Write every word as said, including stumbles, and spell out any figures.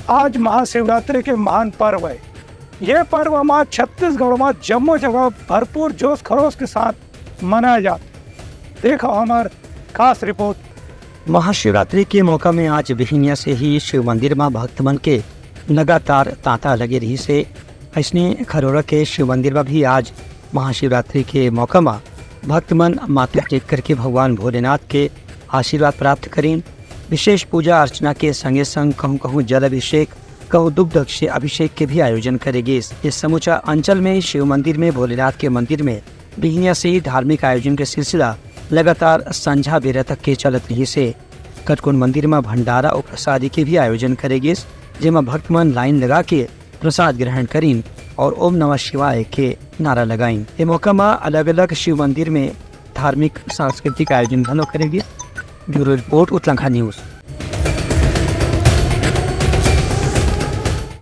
आज महाशिवरात्रि के महान पर्व हे। ये पर्व म छत्तीसगढ़ म जम्मो जगह भरपूर जोश खरोश के साथ मनाए जात। देखव हमर खास रिपोर्ट। महाशिवरात्रि के मौका में आज बिहिनिया से ही शिव मंदिर म भक्त मन के लगातार तांता लगे रहिस हे। अइसने खरोरा के शिव मंदिर म भी आज महाशिवरात्रि के मौका म भक्त मन माथा टेक करके भगवान भोलेनाथ के आशीर्वाद प्राप्त करिन। विशेष पूजा अर्चना के संगे संग कहूं कहूं जल अभिषेक, कहूं दुग्ध से अभिषेक के भी आयोजन करे गिस। ये समूचा अंचल में शिव मंदिर में भोलेनाथ के मंदिर में बिहिनिया से ही धार्मिक आयोजन के सिलसिला लगातार संझा बेरा तक के चलत रहिस हे। कतकोन मंदिर म भंडारा अउ प्रसादी के भी आयोजन करे गिस, जेमा भक्त मन लाइन लगा के प्रसाद ग्रहण करिन और ओम नमः शिवाय के नारा लगाइन। ए मौका म अलग-अलग शिव मंदिर में धार्मिक सांस्कृतिक आयोजन घलो करे गिस। ब्यूरो रिपोर्ट, उतलंखा न्यूज़।